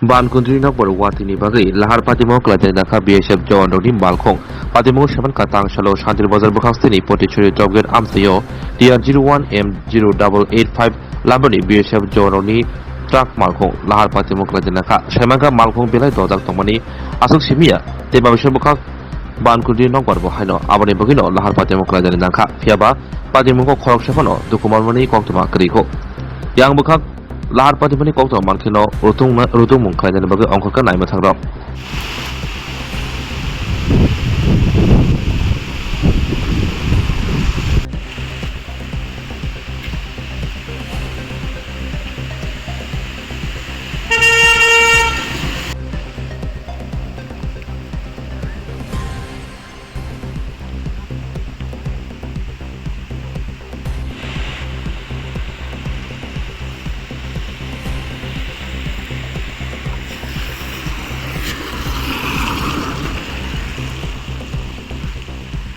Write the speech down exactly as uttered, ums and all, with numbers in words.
Ban kundri nokbar watini bagwi lahar patimung khlaijak nakha B S F jawan rokni malkhung. Patimung seman katang salo Shantir Bazar bwkhak stini Potichuri top gate amchaio T R zero one M zero double eight five lamani B S F jawan rokni truck malkhung lahar patimung khlaijak nakha. Saimanka malkhung belai dojak tongmani aswk simiya tei babisa bwkhak ban kundri nokbar bo haino aboni bagwino lahar patimung khlaijak nakha. Phiyaba patimungo khoroksa phano dukhu manmani koktwma kwrwi kho. Yang bwkhak lahar patimani koktwma mankhe no rutungna-, rutungmung khlainani bagwi ongkhorkha naima thangrok.